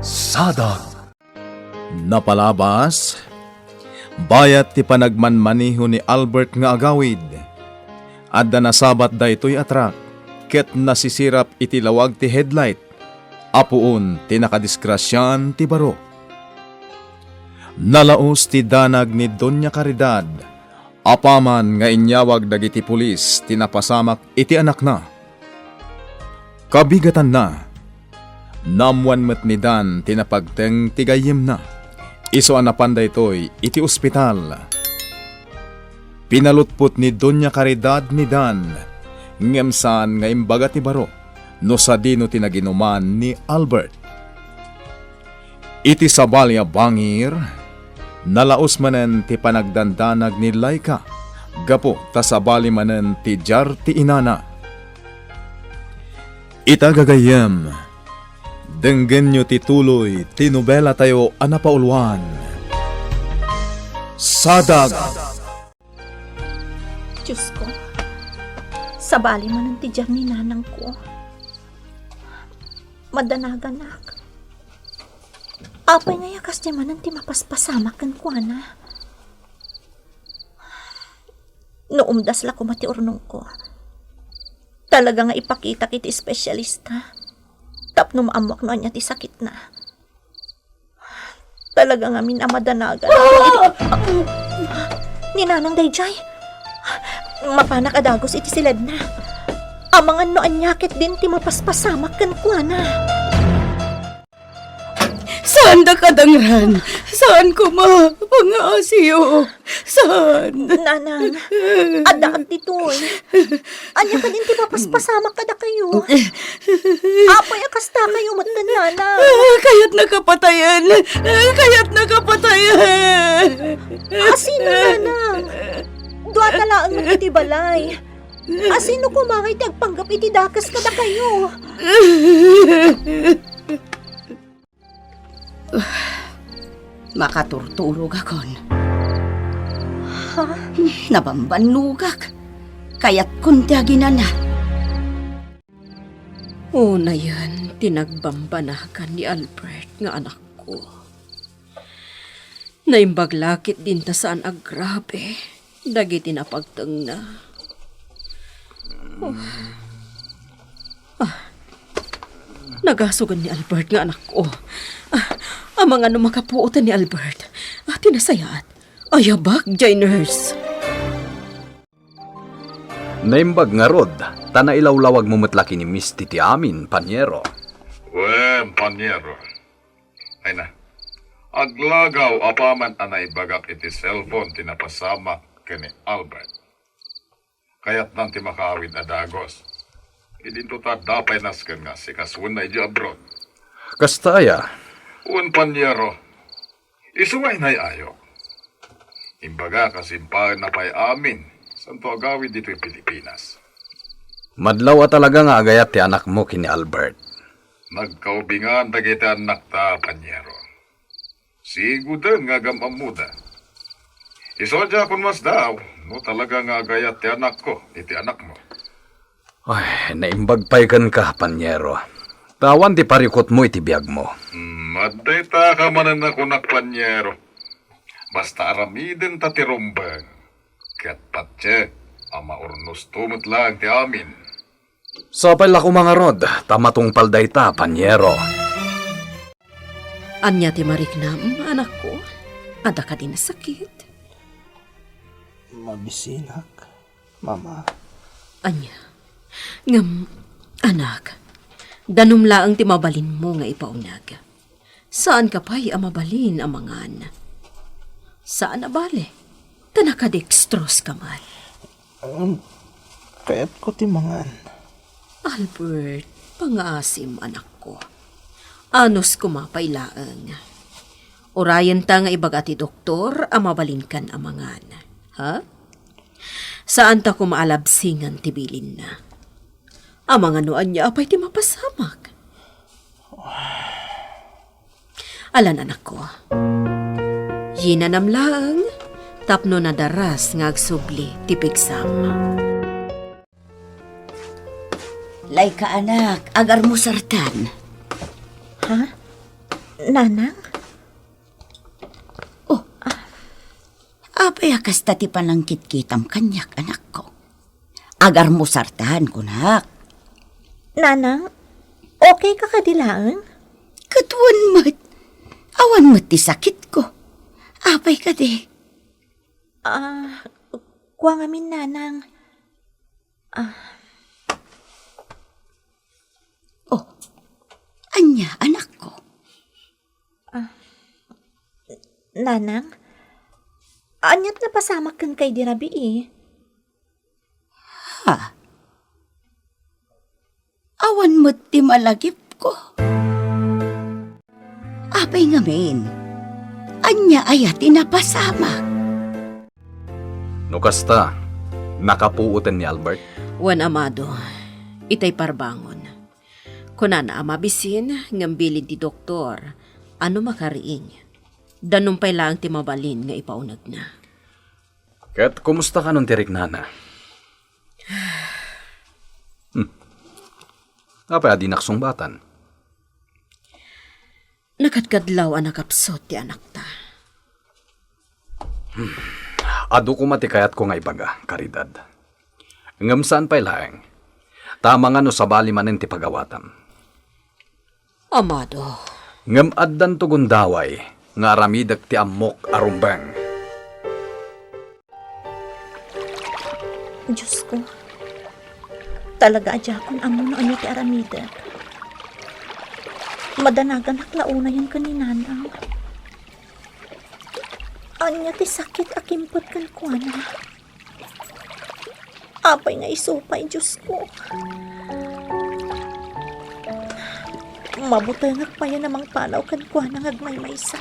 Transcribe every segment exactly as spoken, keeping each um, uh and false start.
Sadag. Napalabas, bayat ti panagmanmaneho ni Albert nga agawid, adda nasabat daytoy a truck ket nasisirap iti lawag ti headlight a puon ti nakadisgrasiaan ti baro. Nalaos ti danag ni Doña Caridad apaman nga inyawag dagiti pulis ti napasamak iti anakna. Kabigatanna, naammoan met ni Dan ti napagteng ti gayyemna. Isu a napan daytoy iti ospital. Pinalutpot ni Doña Caridad ni Dan, ngem saan nga imbaga ti baro no sadino ti naginuman ni Albert. Iti sabali a bangir, nalaos manen ti panagdandanag ni Laika gapu ta sabali manen ti diar ti inana. Ita gagayyem, denggenyo ti tuloy ti nobelatayo a napauluan, Sadag. Diyos ko, sabali manen ti diar ni nanangko. Madanaganak. Apay nga iyakas diay manen ti mapaspasamak kenkuana? No umdas la koma ti urnongko, talaga nga ipakitak iti espesyalista tapno maammoak no ania ti sakitna. Talaga ngamin a madanagan. Ah! Ni Nanang daydiay. Mapanak a dagus iti siledna. Amangan no ania ketdin ti mapaspasamak kenkuana. Saandak a dangran. Saan koma. Pangaasiyo. Saan? Nanang, addaak ditoy. Ania kadin ti mapaspasamak kadakayo? Apay a kastakayo met, Nanang? Ah, kayatnaka patayen. Ah, kayatnaka patayen. Asino, Nanang? Duata laeng met iti balay. Asino koma ngay ti agpanggep iti dakes kadakayo? Makaturturogakon. Ha? Nabambannogak. Kayatkon ti aginana. Unayen ti nagbambanagan ni Albert nga anakko. Naimbag la ketdin ta saan a grabe dagiti napagtengna. Oh. Ah. Nagasogan ni Albert nga anakko. Ah, amangan no makapuotan ni Albert. Ah, ti nasayaat. Ayabak, jay nurse. Naimbag ngarud, ta nailawlawagmo met la ken ni Misty ti amin, Panyero. Wen, Panyero. Ay na, aglagaw apaman a naibagak iti cellphone ti napasamak ken ni Albert. Kayatnan ti makaawid a dagus. Idinto ta adda pay nasken nga asikasoenna idiay abroad. Kasta aya? Wen, Panyero. Isu nga inay-ayok. Imbagak a simpaenna pay amin, santo agawid ditoy Pilipinas. Madlaw a talaga nga agayat ti anakmo ken ni Albert. Nagkaubingan dagiti annakta, Panyero. Sigoden nga agam-ammoda. Isu a diakon masdaaw no talaga nga agayat ti anakko iti anakmo. Ay, naimbag pay kenka, Panyero. Ta awan ti parikutmo iti biagmo. Hmm, adda ita ka manen a kunak, Panyero. Basta aramidenta ti rumbeng. Ket patiek a maurnosto met laeng ti amin. Sapay la koma ngarud, ta matungpal dayta, Panyero. Ania ti mariknam, anakko? Adda kadi nasakit? Mabisinak, Mama. Ania? Ngem, anak, danum laeng ti mabalinmo nga ipauneg. Saanka pay a mabalin a mangan. Saan a bale, ta nakadextrose ka man. Um, kayatko ti mangan. Albert, pangaasim, anakko. Anus koma pay laeng. Urayenta nga ibaga ti doktor a mabalinkan a mangan. Ha? Saanta koma a labsingan ti bilinna. Amangan no ania pay ti mapasamak. Alan, anakko. Yinanam laeng tapno nadaras nga agsubli ti pigsam. Laika, anak, agarmusartan. Ha? Nanang? Oh, apay a kasta ti panangkitkitam kaniak, anakko? Agarmusartan, kunak. Nanang, okay ka kadi laeng? Ket wen met. Awan met ti sakitko. Apay kadi? Ah, kua ngamin, Nanang. Ah. Oh, ania, anakko? Ah, Nanang, aniat napasamak kenka idi rabii? Ha? Awan met ti malagipko. Apay ngamin? Ania aya ti napasamak? No kasta, nakapuoten ni Albert? Wen, Amado, itay parbangon. Kunana a mabisin ngem bilin ti doktor a no makariing, danum pay laeng ti mabalin nga ipaunegna. Ket kumusta kanon ti riknana? Hmm. Apay a dinak sungbatan? Nakatkadlaw a nakapsut ti anakta. Hmm. Adu koma ti kayatko nga ibaga, Caridad. Ngem saan pay laeng. Ta amangan no sabali manen ti pagawatam. Amado. Ngem addanto gundaway nga aramidek ti ammok a rumbeng. Diosko, talaga a diakon ammo no ania ti aramidek. Madanaganak la unayen ken ni Nanang. Ania ti sakit a kimpet kenkuana? Apay nga isu pay, Diosko? Mabutengak payen a mangpanaw kenkuana nga agmaymaysa.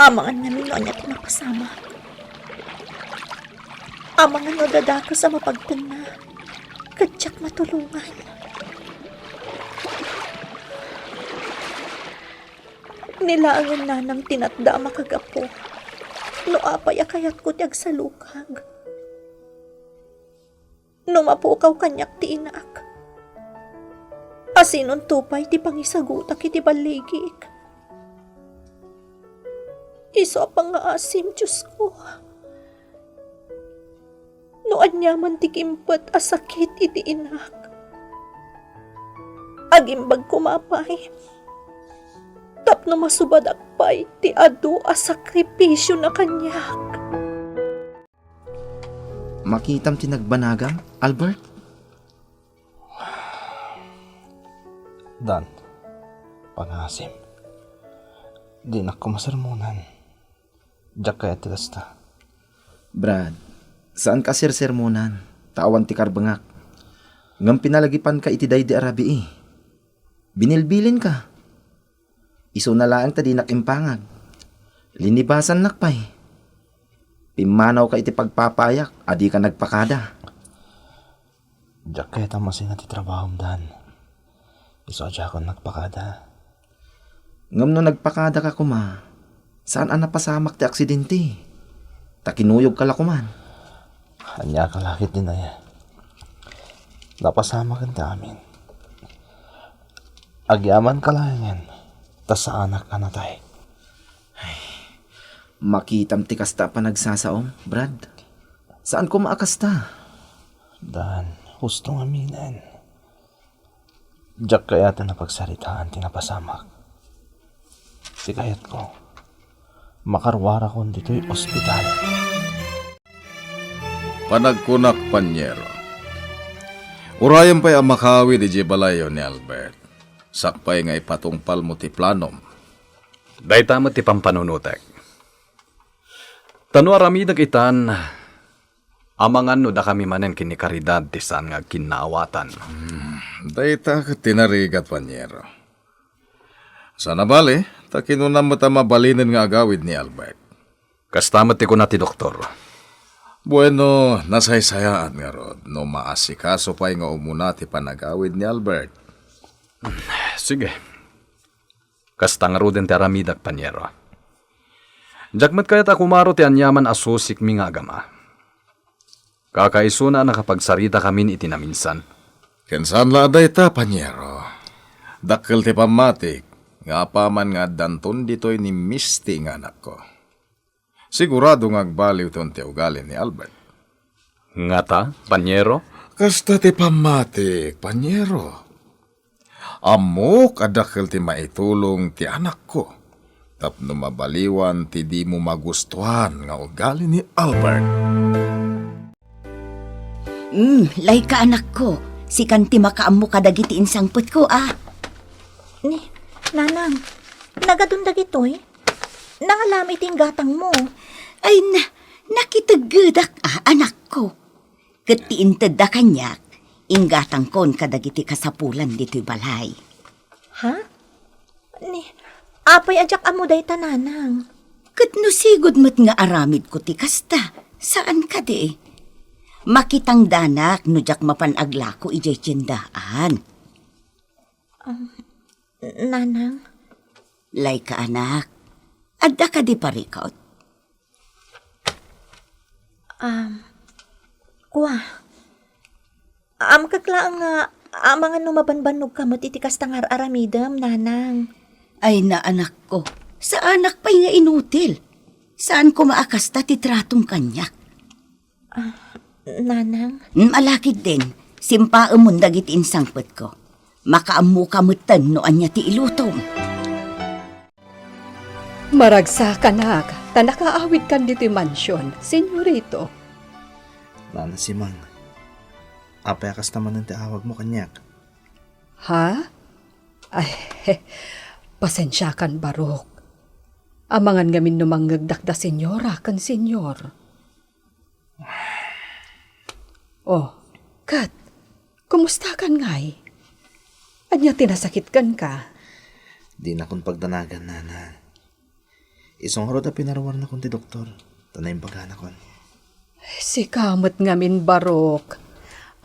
Amangan ngamin no ania ti mapasamak. Amangan no dadakes a mapagtenna, ket diak matulongan. Ni laengen, Nanang, ti natda a makagapu. No apay a kayatko ti agsalukag. No mapukaw kaniak ti inak, asinonto pay ti pangisagutak iti balligik? Isu a pangngaasim, Diosko. No aniaman ti kimpet a sakit iti inak, agimbag koma pay tapno masubadak pay ti adu a sakripisiona kaniak. Makitam ti nagbanagam, Albert? Dan, pangngaasim. Dinak koma sermonan. Diak kayat ti kasta. Brad, saanka a sersermonan, ta awan ti karbengak. Ngem pinalagipanka iti daydi a rabii. Binilbilinka. Isuna laeng ta dinak impangag. Linibasannak pay. Pimmanawka iti pagpapayak a dika nagpakada. Diak kayat a masina ti trabahom, Dan. Isu a diakon nagpakada. Ngem no nagpakadaka koma, saan a napasamak ti aksidente. Ta kinuyogka la koman. Ania ka la ket din aya? Napasamaken ti amin. Agyamanka laengen, ta saanak a natay. Ay, makitam ti kasta a panagsasaom, Brad. Saan koma a kasta? Dan, husto ngaminen. Diak kayat a napagsaritaan ti napasamak. Ti kayatko, makaruarakon ditoy ospital. Panagkunak, Panyero, urayem pay a makaawid idiay balayyo ni Albert. Sakbay nga ipatungpalmo ti planom. Dayta met ti pampanunotek. Ta no aramidek itan, amangan no dakami manen ken ni Caridad ti saan nga agkinnaawatan. Hmm, dayta ket ti narigat, Panyero. Saan a bale, ta kinunam met a mabalinen nga agawid ni Albert. Kasta met ti kuna ti doktor. Bueno, nasaysayaat ngarud no maasikaso pay nga umuna ti panagawid ni Albert. Sige. Kasta ngaruden ti aramidak, Panyero. Diak met kayat a kumaro ti aniaman a susikmi nga agama. Kakaisuna a nakapagsarita kamin iti naminsan. Ken saan la a dayta, Panyero. Dakkel ti pammatik, nga apaman nga addanton ditoy ni Misty nga anakko. Sigurado nga agbaliwton ti ugali ni Albert. Ngata, panyero? Kasta ti pammatik, panyero. Ammok a dakkel ti maitulong ti anakko tapno mabaliwan ti dimo magustuhan nga ugali ni Albert. Mm, Laika, anakko, sikan ti makaammo kadagiti insangpetko, a. Ni, Nanang, nagadun dagitoy? Nangalam iti inggatangmo. Ay na, nakiteggedak, a, anakko. Ket ti intedda kaniak, inggatangkon kadagiti kasapulan ditoy balay. Ha? Ni, apay a diak ammo dayta, Nanang? Ket no sigud met nga aramidko ti kasta, saan kadi? Makitangdanak no diak mapan aglako idiay tiendaan. Um, Nanang? Laika, anak. Adda kadi parikut? Um, kua. Amkak laeng nga amangan no mabanbannogka met iti kasta nga ar-aramidem, Nanang. Ay na, anakko, saanak pay nga inutil. Saan koma a kasta ti tratom kaniak. Ah, Nanang? Mm, ala ketdin, simpaemon dagiti insangpetko. Makaammoka metten no ania ti ilutom. Maragsakanak, ta nakaawidkan ditoy mansion, senyorito. Nana Simang, apay a kasta manen ti awagmo kaniak? Ha? Ay, pasensiakan, Barok. Amangan ngamin no mangngegdak da senyora ken senyor. Oh, ket, kumustakan ngay? Ania ti nasakit kenka? Dinakon pagdanagan, Nana. Isu ngarud a pinaruarnakon ti doktor, ta naimbaganakon. Sika met ngamin, Barok.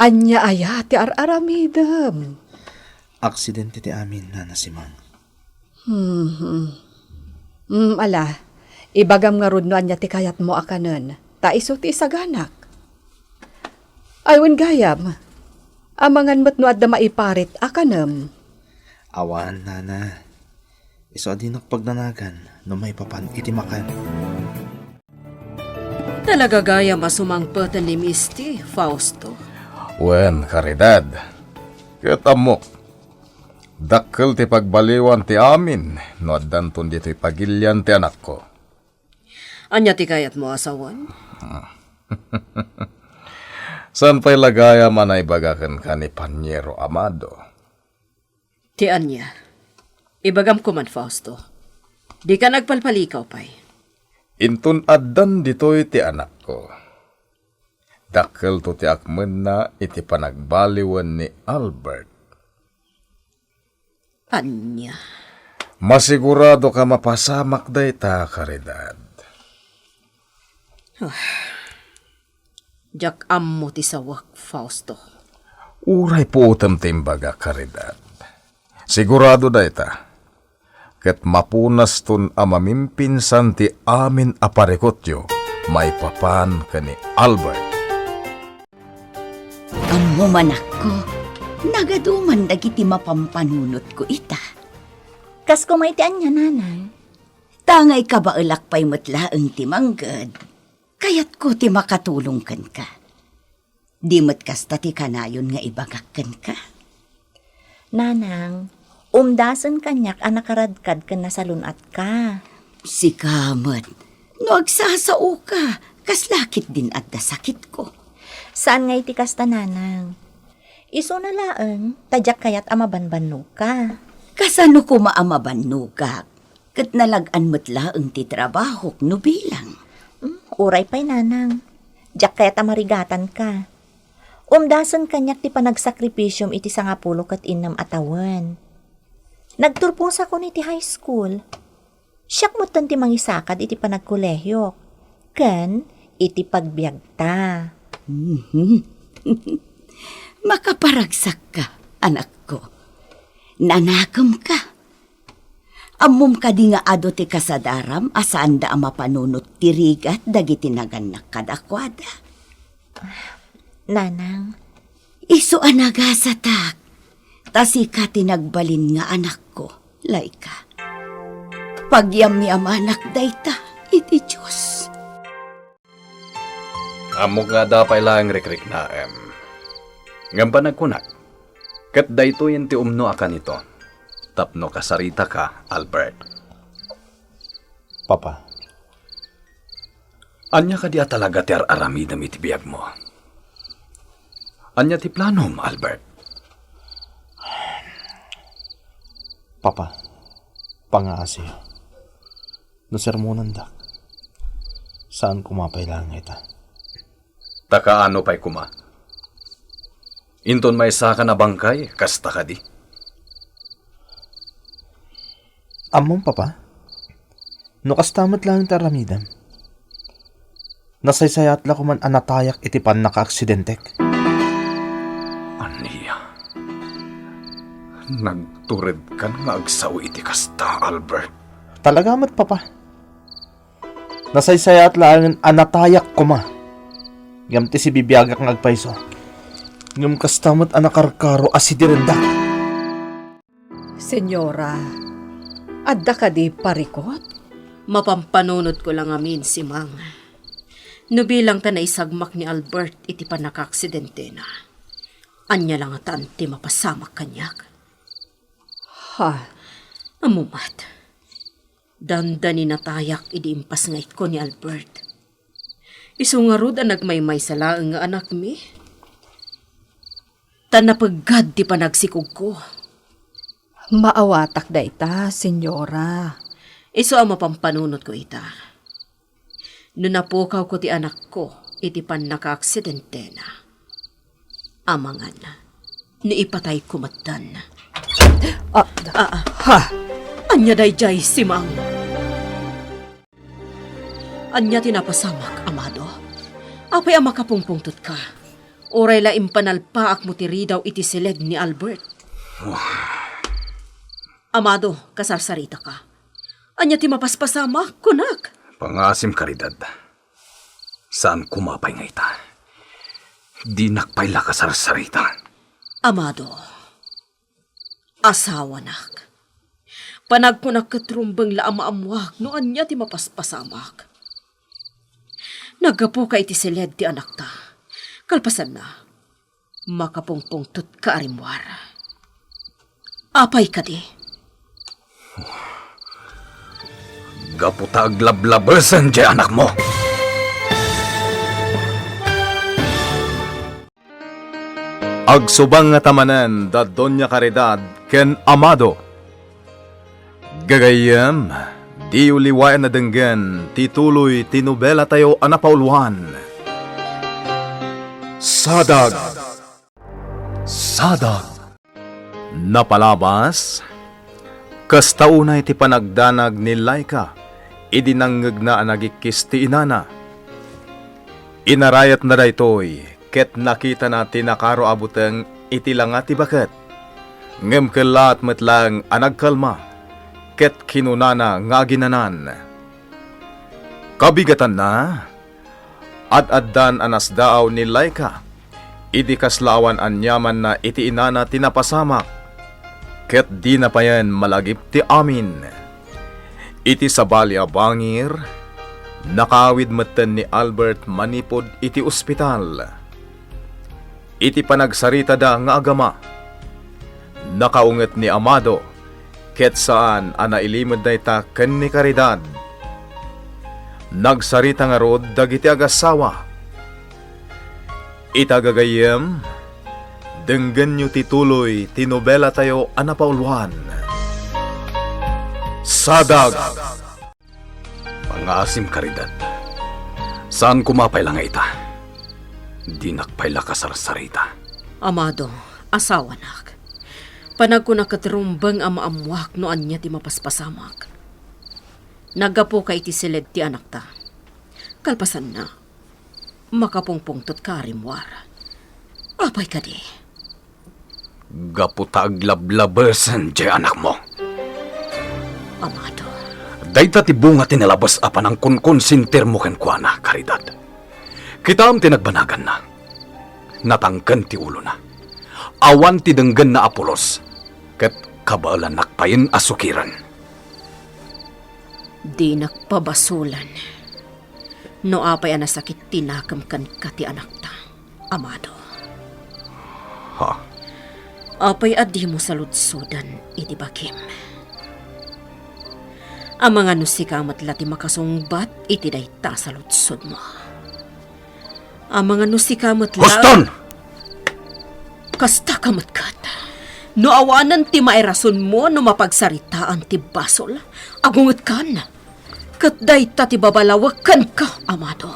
Ania aya ti ar-aramidem? Aksidente ti amin, Nana Simang. Hmm. Hmm, ala, ibagam ngarud no ania ti kayatmo a kanen, ta isu ti isaganak. Ay, wen gayam, amangan met no adda maiparit a kanem. Awan, Nana. Isu a dinak pagdanagan no maipapan iti makan. Talaga gayam a sumangpeten ni Misty, Fausto. Wen, Caridad. Ket ammok, dakkel ti pagbaliwan ti amin no addanton ditoy pagilian ti anakko. Ania ti kayatmo a sawen? Saan pay la gayam a naibaga kenka ni Paniero Amado? Ti ania? Ibagam koman, Fausto. Dika nagpalpalikaw pay. Inton addan ditoy ti anakko, dakkelto ti akmenna iti panagbaliwen ni Albert. Ania? Masigurado ka mapasamak dayta, Caridad. Ah. Diak ammo ti sawek, Fausto. Uray puotem ti imbaga, Caridad. Sigurado dayta. Ket mapunaston a mamimpinsan ti amin a parikutyo maipapan ken ni Albert. Ammo manakko, nagaduman dagiti mapampanunotko ita. Kas koma iti ania, Nanang? Tangay kabaelak pay met laeng ti mangged. Kayatko ti makatulong kenka. Di met kasta ti kanayon nga ibagak kenka. Nanang, umdasen kaniak a nakaradkad ken nasalun-atka. Sika met, no agsasaoka, kasla ketdin adda sakitko. Saan nga iti kasta, Nanang. Isuna laeng, ta diak kayat a mabanbannogka. Kasano koma a mabannogak? Ket nalag-an met laeng ti trabahok no bilang. Mm, uray pay, Nanang. Diak kayat a marigatanka. Umdasen kaniak ti panagsakripisyom iti sangapulo ket innem a tawen. Nagturposakon iti high school. Siak metten ti mangisakad iti panagkolehiok ken iti pagbiagta. Mhm. Makaparagsakka, anakko. Nanakemka. Ammom kadi nga adu ti kasadaram a saanda a mapanunot ti rigat dagiti nagannak kadakuada? Nanang. Isu a nagasatak, ta sika ti nagbalin nga anakko, Laika. Pagyamyamanak dayta iti Dios. Ammok nga adda pay laeng rikriknaem. Ngem panagkunak, ket daytoyen ti umno a kanito, tapno kasaritaka, Albert. Papa. Ania kadi a talaga ti ar-aramidem iti biagmo? Ania ti planom, Albert? Papa, pangaasiyo. No sermonandak, saan koma pay laeng ita. Ta kaano pay koma? Inton maysaka a bangkay, kasta kadi? Ammom, Papa? No kasta met laeng ti aramidem, nasaysayat la koman a natayak iti pannakaaksidente. Ania? Nagturedkan nga agsao iti kasta, Albert? Talaga met, Papa. Nasaysayat laengen a natayak koma. Ngem ti sibibiagak nga agpayso, ngem kasta met a nakarkaro a sidirendak. Senyora, adda kadi parikut? Mapampanunotko la ngamin, Simang. No bilang ta naisagmak ni Albert iti pannakaaksidentena, ania la ngatan ti mapasamak kaniak? Ha, ammo met. Dandani natayak idi impasngayko ni Albert. Isu ngarud a nagmaymaysa laeng nga anakmi. Ta napeggad ti panagsikogko. Maawatak dayta, Senyora. Isu a mapampanunotko ita. No napukawko ti anakko iti pannakaaksidentena, amangan no ipatayko metten. Ah, ah, ah. Ha? Ania daydiay, Simang? Ania ti napasamak, Amado? Apay a makapungpungtotka? Uray la impanalpaakmo ti ridaw iti siled ni Albert. Amado, kasarsaritaka. Ania ti mapaspasamak, kunak? Pangaasim, Caridad. Saan koma pay nga ita. Dinak pay la kasarsarita. Amado, asawanak. Panagkunak ket rumbeng la a maammuak no ania ti mapaspasamak. Naggapuka iti siled ti anakta. Kalpasanna, makapungpungtotka a rimmuar. Apay kadi? Gapu ta aglablabesen diay anakmo. Agsubang ngata manen da Doña Caridad ken Amado. Gagayyem, diyo liwayan a denggen ti tuloy ti nobelatayo a napauluan, Sadag. Sadag. Napalabas, kasta unay ti panagdanag ni Laika idi nangngegna a nagikkis ti inana. Inarayatna daytoy ket nakitana ti nakaro a buteng iti langa ti baket. Ngem kellaat met laeng a nagkalma ket kinunana nga aginanan. Kabigatanna, ad-addan a nasdaaw ni Laika idi kasla awan aniamanna iti inana ti napasamak, ket dina payen malagip ti amin. Iti sabali a bangir, nakaawid metten ni Albert manipud iti ospital. Iti panagsaritada nga agama, nakaunget ni Amado, ket saan a nailimud dayta ken ni Caridad. Nagsarita ngarud dagiti agassawa. Ita gagayyem, denggenyo ti tuloy ti nobelatayo a napauluan, Sadag. Pangaasim, Caridad. Saan koma pay la nga ita. Dinak pay la kasarsarita. Amado, asawanak. Panagkunak ket rumbeng a maammuak no ania ti mapaspasamak. Naggapuka iti siled ti anakta. Kalpasanna, makapungpungtotka a rimmuar. Apay kadi? Gapu ta aglablabesen diay anakmo. Amado. Dayta ti bunga ti nalabes a panangkonkonsentirmo kenkuana, Caridad. Kitaem ti nagbanaganna. Natangken ti ulona. Awan ti denggenna a pulos, ket kabaelannak payen a sukiren. Dinak pabasolan no apay a nasakit ti nakem kenka ti anakta, Amado. Ha? Apay a dimo saludsodan iti bagim? Amangan no sika met la ti makasungbat iti dayta a saludsodmo. Amangan no sika met la. Huston! Kasta ka met ket. No awanen ti mairasonmo no mapagsaritaan ti basol, agungetkan. Ket dayta ti babalawek kenka, Amado.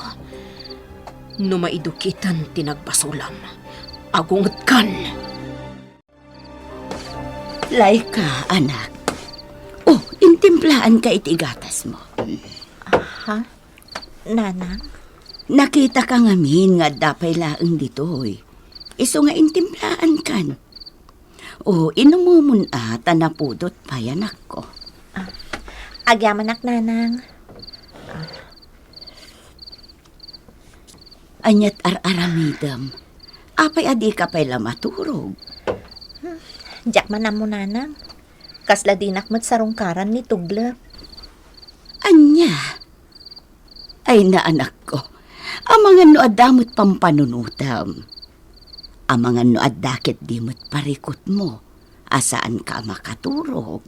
No maidukiten ti nagbasolam, agungetkan. Laika, anak. Oh, intimplaanka iti gatasmo. Ha? Nanang? Nakitaka ngamin nga adda pay laeng ditoy. Isu nga intimplaankan. O, inumomon a, ta napudot pay, anakko. Ah, agyamanak, Nanang. Ania't ar-aramidem? Apay a dika pay la maturog? Hmm, diak man ammo, Nanang. Kasla dinak met sarungkaran ni tublek. Ania? Ay, naanakko. Amangan no adda met pampanunotem. Amangan no adda ket di met parikutmo a saanka a makaturog.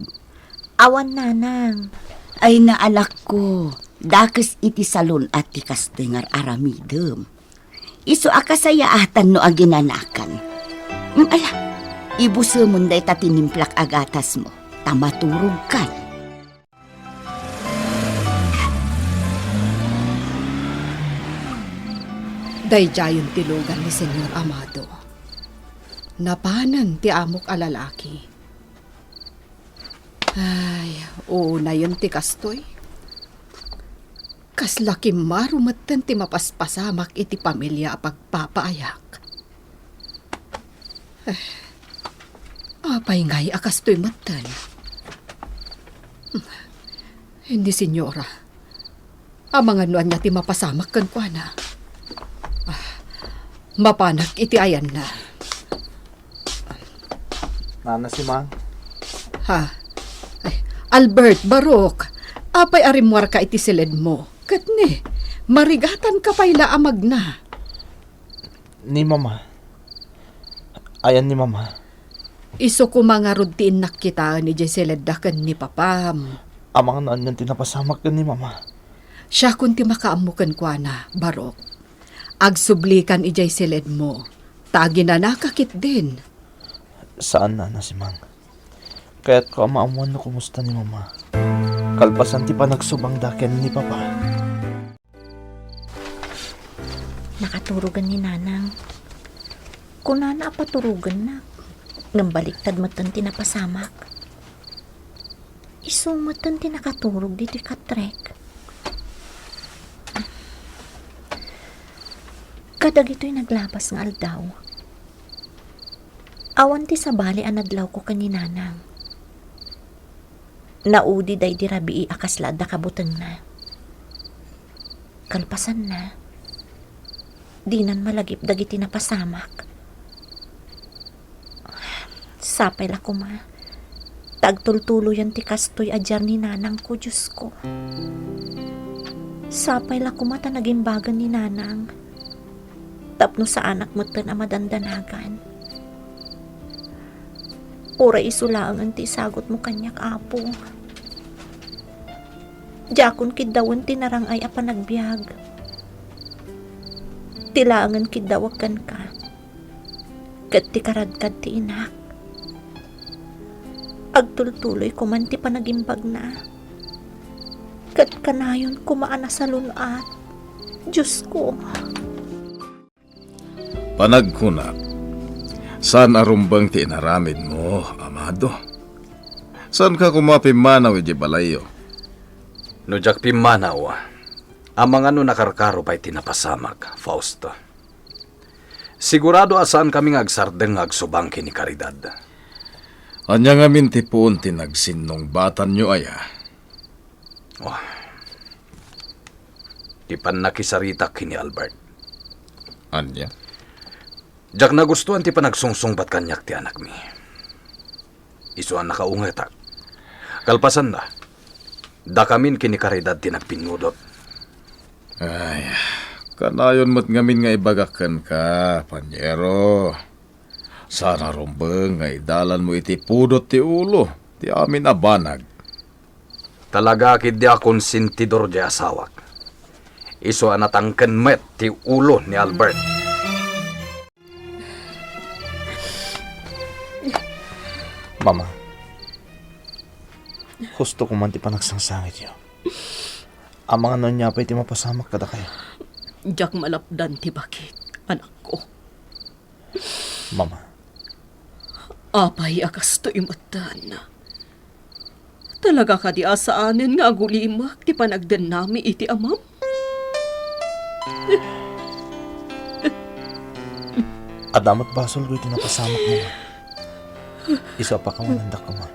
Awan, Nanang. Ay, naanakko, dakes iti salon-at ti kastoy nga ar-aramidem. Isu a kasayaatan no aginanakan. Mm, ala, ibusemon dayta tinimplak a gatasmo, ta maturogkan. Daydiayen ti lugan ni Señor Amado. Napanen ti amok a lalaki. Ay, unayen ti kastoy. Kasla kimmaro metten ti mapaspasamak iti pamilia a pagpapaayak. Eh, apay ngay a kastoy metten? Hindi, señora. Amangan no ania ti mapasamak kenkuana. Ah, mapanak iti ayanna. Nana Simang. Ha? Ay, Albert, Barok, apay a rimmuarka iti siledmo? Ket ni, marigatanka pay la a magna. Ni Mama. Ayan ni Mama. Isu koma ngarud ti innak kitaen idiay siledda ken ni Papam. Amangan no anian ti napasamak ken ni Mama. Siakon ti makaammo kenkuana, Barok. Agsublikan idiay siledmo, ta aginanaka ketdin. Saan, Nana Simang. Kayatko a maammuan no kumusta ni Mama. Kalpasan ti panagsubangda ken ni Papa. Nakaturogen ni Nanang. Kunana a paturogennak, ngem baliktad metten ti napasamak. Isu metten ti nakaturog ditoy katrek. Kadagitoy naglabas nga aldaw, awan ti sabali a nadlawko ken ni Nanang. Naudi daydi rabii a kasla adda kabutengna. Kalpasanna, dinan malagip dagiti napasamak. Sapay la koma ta agtultuloyan ti kastoy a diar ni nanangko, Diosko. Sapay la koma ta nagimbagen ni nanang tapno saanak metten a madandanagan. Uray isu laengen ti isagutmo kaniak, Apo. Diakon kiddawen ti narang-ay a panagbiag. Ti laengen kiddawek kenka ket ti karadkad ti inak. Agtultuloy koman ti panagimbagna, ket kanayon koma a nasalun-at, Diosko. Panagkunak, saan a rumbeng ti inaramidmo, Amado? Saanka koma pimmanaw idiay balayyo? No diak pimmanaw, amangan no nakarkaro pay ti napasamak, Fausto. Sigurado a saankami nga agsardeng nga agsubang ken ni Caridad. Ania ngamin ti puon ti nagsinnungbatanyo aya? Oh. Ti pannakisaritak ken ni Albert. Ania? Diak nagustuan ti panagsungsungbat kaniak ti anakmi. Isu a nakaungetak. Kalpasanna, Dakamin ken ni Caridad ti nagpinnudot. Ay, kanayon met ngamin nga ibagak kenka, panyero. Saan a rumbeng nga idalanmo iti pudot ti ulo ti amin a banag. Talaga ketdi a konsentidor diay asawak. Isu a natangken met ti ulo ni Albert. Mama, husto koma ti panagsangsangityo. Amangan no ania pay ti mapasamak kadakayo. Diak malapdan ti bakit, anakko. Mama. Apay a kastoy metten? Talaga kadi a saanen nga agulimek ti panagdennami iti amam? Adda met basolko iti napasamak, Mama. Isu a pakawanendak koma.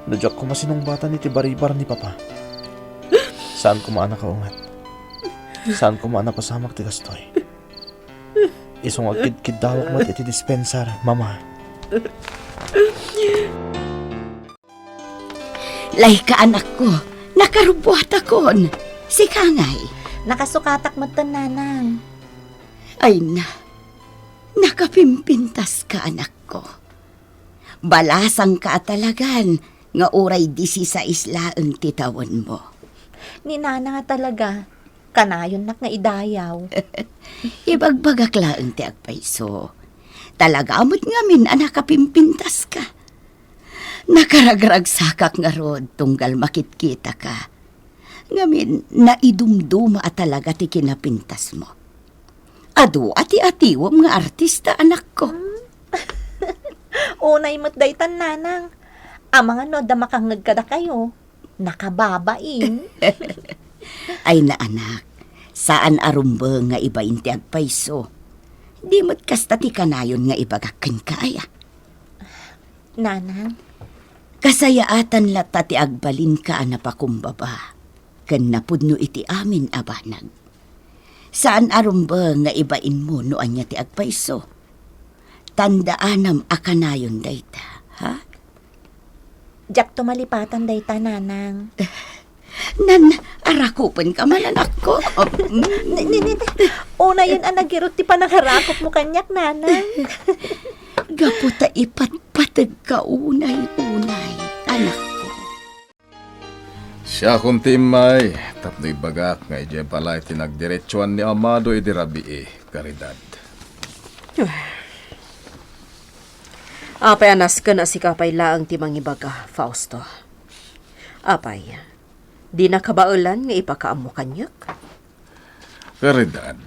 No diak koma sinungbatan iti baribar ni Papa, saan koma a nakaunget. Saan koma a napasamak ti kastoy. Isu nga agkidkiddawak met iti dispensar, Mama. Layka, anakko, nakarubbuatakon. Sika ngay? Nakasukatak metten, Nanang. Ay na, nakapimpintaska, anakko. Balasangka a talagan nga uray disisais laeng ti tawenmo. Ni Nanang a talaga, kanayonnak nga idayaw. Ibagbagak laeng ti agpayso. Talaga met ngamin a nakapimpintaska. Nakaragragsakak ngarud tunggal makitkitaka. Ngamin, naidumduma a talaga ti kinapintasmo. Adu a ti atiwem nga artista, anakko. Unay met daytan, Nanang. Amangan no adda makangngeg kadakayo. Nakababain. Ay na, anak, saan a rumbeng nga ibain ti agpayso. Di met kasta ti kanayon nga ibagak kenka, aya. Nanang? Kasayaatan latta ti agbalinka a napakumbaba ken napudno iti amin a banag. Saan a rumbeng nga ibainmo no ania ti agpayso. Tandaanam a kanayon dayta, ha? Diakto malipatan dayta, Nanang. Nan, arakupenka man, anakko. Ni, ni, ni, ni. Unayen a nagirut ti panangarakupmo kaniak, Nanang. Gapu ta ipatpategka unay-unay, anakko. Siakon ti immay, tapno ibagak nga idiay balay ti nagdiretsuan ni Amado idi rabii, Caridad. Apay a nasken a sika pay laeng ti mangibaga, Fausto? Apay, dina kabaelan nga ipakaammo kaniak? Caridad,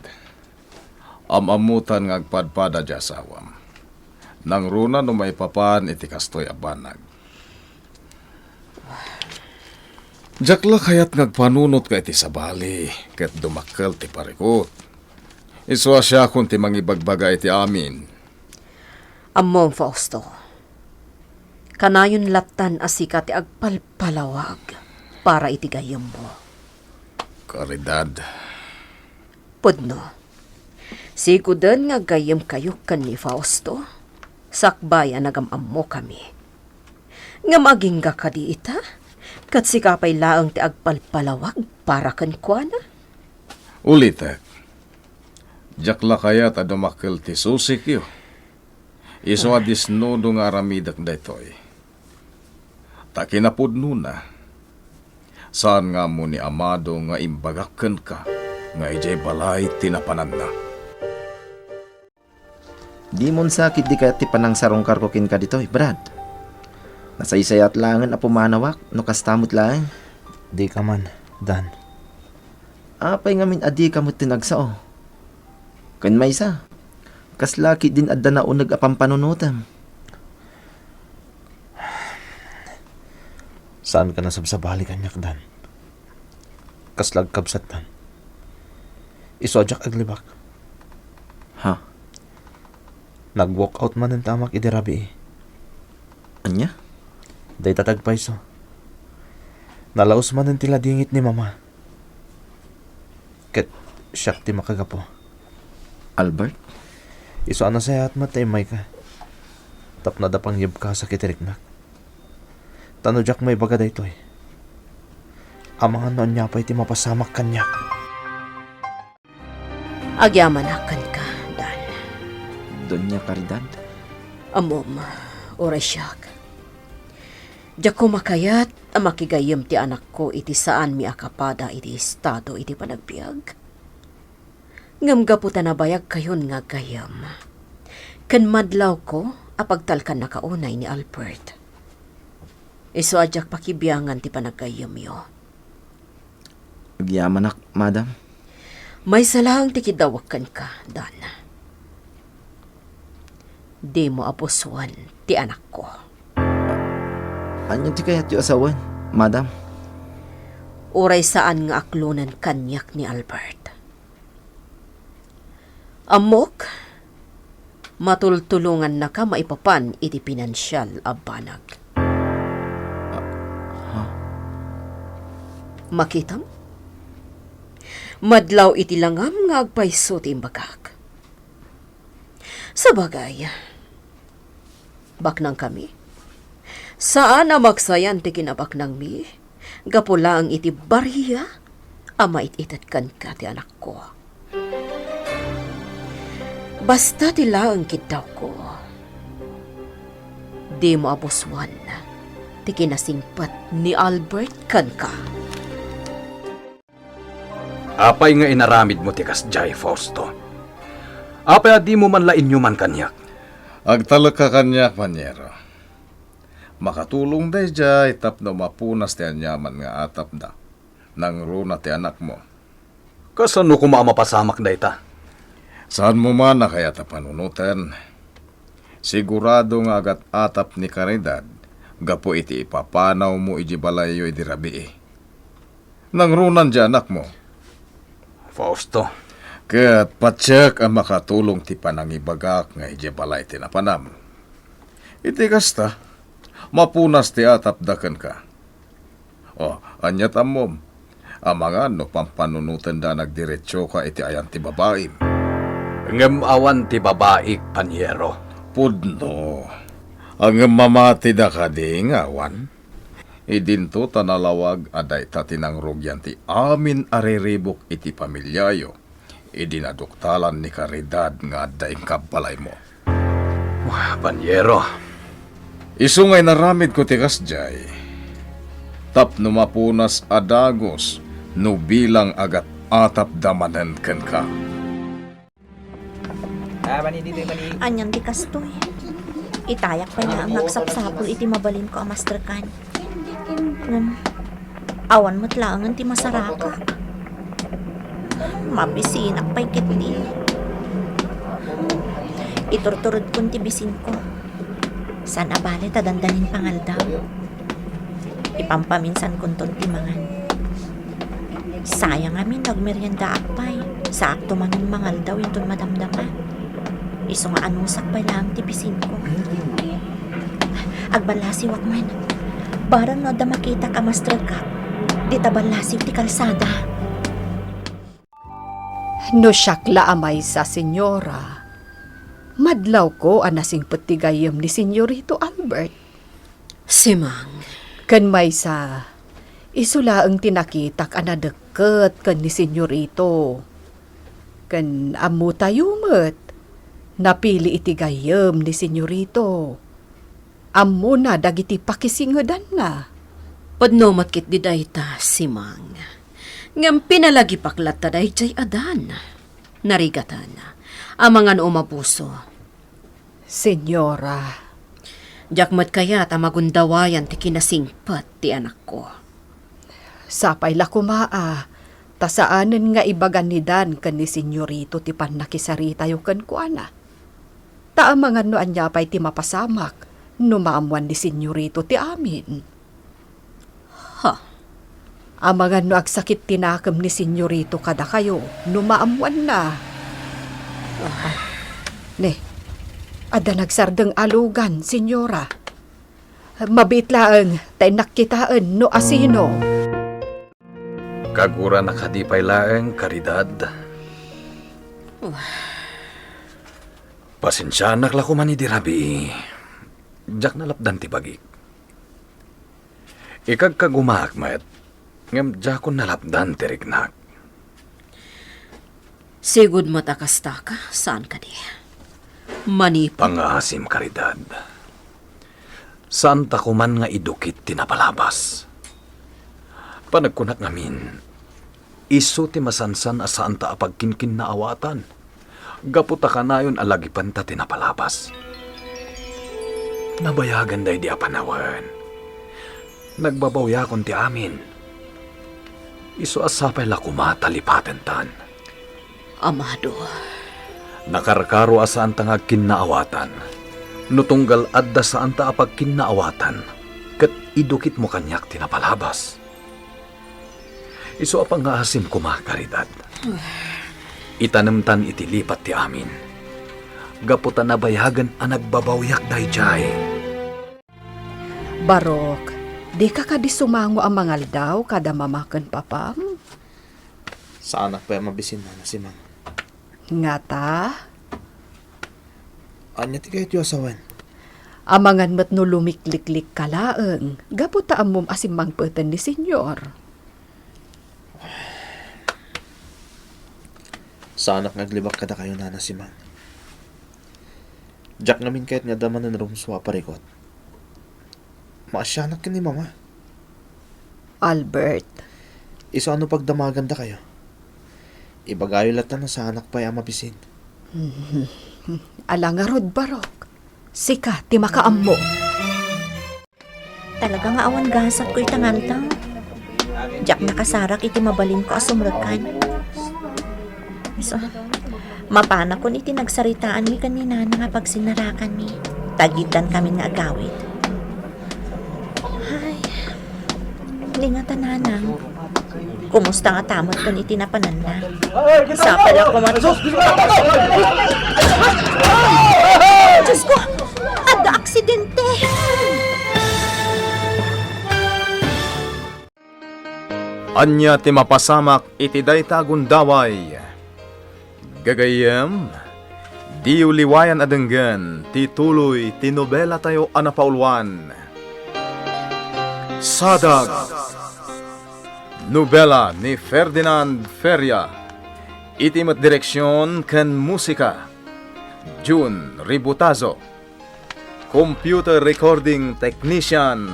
am-ammotan nga agpadpada ti asawam. Nangruna no maipapan iti kastoy a banag. Diak la kayat nga agpanunotka iti sabali ket dumakkel ti parikut. Isu a siakon ti mangibagbaga iti amin. Ammom, Fausto, kanayon lattan a sika ti agpalpalawag para iti gayyemmo. Caridad. Pudno. Siguden nga aggayyemkayo ken ni Fausto, sakbay a nagam-ammokami. Ngem agingga kadi ita? Ket sika pay laeng ti agpalpalawag para kenkuana? Ulitek, diak la kayat a dumakkel ti susikyo. Isu a disnudo nga aramidek daytoy. Ta kinapudnona, saan nga ammo ni Amado nga imbagak kenka nga idiay balay ti napananna. Dimon sa ketdi kayat ti panangsarungkarko kenka ditoy, Brad. Nasaysayaat laengen a pumanawak no kasta met laeng. Dika man, Dan. Apay ngamin a dika met ti nagsao? Ken maysa, kasla ketdin adda nauneg a pampanunotem? Saanka a sabsabali kaniak, Dan. Kasla agkabsattan. Isu a diak aglibak. Ha? Nag-walk out manen ti amak idi rabii. Ania? Dayta ti agpayso. Nalaus manen ti ladingit ni Mama. Ket siak ti makagapu. Albert? Isu a nasayaat met ta immayka. Tapno adda pangyebkasak iti riknak. Ta no diak maibaga daytoy, amangan no ania pay ti mapasamak kaniak. Agyamanak kenka, Dan. Doña Caridad? Ammom, uray siak. Diak koma kayat a makigayyem ti anakko iti saanmi a kapada iti estado iti panagbiag. Ngem gapu ta nabayagkayon nga aggayyem, ken madlawko a pagtalkannaka unay ni Albert, isu a diak pakibiangan ti panaggayyemyo. Agyamanak, madam. Maysa laeng ti kiddawek kenka, Dan. Dimo abusoen ti anakko. Ania ti kayatyo a sawen, madam? Uray saan nga aklonen kaniak ni Albert. Ammok, matultulongannaka maipapan iti pinansial a banag. Ah, ha? Makitam? Madlaw iti langam nga agpayso ti imbagak. Sabagay, baknangkami. Saan a maksayan ti kinabaknangmi, gapu laeng iti baria a mait-ited kenka ti anakko. Basta ti laeng kiddawko, dimo abusoen ti kinasingpet ni Albert kenka. Apay nga inaramidmo ti kasdiay, Fausto? Apay a dimo man la inyuman kaniak? Agtalekka kaniak, Paniero. Makatulong daydiay tapno mapunas ti aniaman nga atapda. Nangruna ti anakmo. Kasano koma a mapasamak dayta? Saanmo man a kayat a panunoten. Sigurado nga agat-atap ni Caridad gapu iti ipapanawmo idiay balayyo idi rabii. Nangrunan diay anakmo. Fausto. Ket patiek a makatulong ti panangibagak nga idiay balay ti napanam. Iti kasta, mapunas ti atapda kenka. O, ania ti ammom? Amangan no pampanunotenda a nagdiretsoka iti ayan ti babaim. Ngem awan ti babaik, Paniero. Pudno. Ngem mamatida kadi nga awan? Idinto ta nalawag a dayta ti nangrugian ti amin a riribuk iti pamiliayo idi naduktalan ni Caridad nga adda inkabbalaymo. Wah, Paniero. Isu nga inaramidko ti kasdiay tapno mapunas a dagus no bilang agat-atapda manen kenka. Ah, mani, ditoy, mani. Anian ti kastoy? Itayak pay nga agsapsapul iti mabalinko a masterkan. Ngem, awan met laengen ti masaraka. Mabisinak pay ketdi. Iturturodkon ti bisinko. Saan a bale ta dandanin pangaldaw. Ipampaminsankonton ti mangan. Sayang amin no agmeriendaak pay. Saakto manen mangaldaw inton madamdama. Isu nga anusak pay laeng ti bisinko. Agballasiwak man. Barang no adda makitak a masterkak, dita ballasiw ti kalsada. No siak la a maysa, senyora, madlawko a nasingpet ti gayyem ni Senyorito Albert. Simang. Ken maysa, isu laeng ti nakitak a nadekket ken ni Senyorito. Ken ammotayo met, napili iti gayyem ni Senyorito. Ammona dagiti pakisingedanna. Pudno met ketdi dayta, Simang. Ngem pinalagipak latta daydiay a dan. Narigaten. Amangan no umabuso. Senyora. Diak met kayat a magundawayan ti kinasingpet ti anakko. Sapay la koma a, ta saanen nga ibaga ni Dan ken ni Senyorito ti pannakisaritayo kenkuana. Ta amangan no ania pay ti mapasamak no maammoan ni Senyorito ti amin. Ha? Amangan no agsakit ti nakem ni Senyorito kadakayo no maammoanna. Ah, ne, adda nagsardeng a lugan, Senyora. Mabiit laeng ta innak kitaen no asino. Kagurana kadi pay laeng, Caridad? Pasensianak la koman idi rabii. Diak nalapdan ti bagik. Ikagkagumaak met, ngem diakon nalapdan ti riknak. Sigud met a kasta ka, saan kadi? Manipud Pangngaasim, Caridad. Saanta koman nga idukit ti napalabas. Panagkunak ngamin, isu ti masansan a saanta a pagkinkinnaawatan, gapu ta kanayon a lagipenta ti napalabas. Nabayagan daydi a panawen. Nagbabawyakon ti amin. Isu a sapay la koma ta lipatentan. Amado. Nakarkaro a saanta nga agkinnaawatan. No tunggal adda saanta a pagkinnaawatan, ket idukitmo kaniak ti napalabas. Isu a pangngaasim koma, Caridad. Itanemtan iti lipat ti amin. Gapu ta nabayagen a nagbabawyak daydiay. Barok, dika kadi sumango a mangaldaw kada mama ken papam? Saanak pay a mabisin, Nana Simang. Ngata? Ania ti kayatyo a sawen? Amangan met no lumikliklik ka laeng, gapu ta ammom a simmangpeten ni Senyor. Saanak nga aglibak kadakayo, Nana Simang. Diak ngamin kayat nga adda manen rumsua a parikut. Maasianak ken ni Mama. Albert. Isu a no pagdamagandakayo, ibagayo latta no saanak pay a mabisin. Ala ngarud, Barok. Sika ti makaammo. Talaga nga awan gasatko ita nga aldaw. Diak nakasarak iti mabalinko a sumrekkan. So, mapanakon iti nagsaritaanmi ken ni Nana nga pagsinarakanmi. Tagiddan kami nga agawid. Ay, ni nga ta, Nanang. Kumusta nga tamet ken iti napananna? Sapay la koma. Diyos ko! Adda aksidente! Ania ti mapasamak iti dayta a gundaway? Gagayyem, diyo liwayan a denggen ti tuloy ti nobelatayo a napauluan, Sadag. Nobela ni Ferdinand Feria. Iti met direksion ken musika, Jun Ributazo. Computer recording technician,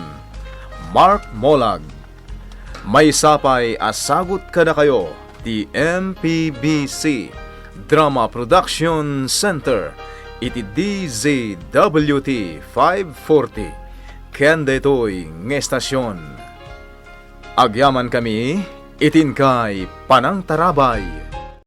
Mark Molag. Maysa pay a sagut kadakayo ti M P B C Drama Production Center iti D Z W T five forty ken daytoy nga estasion. Agyamankami iti inkay panangtarabay.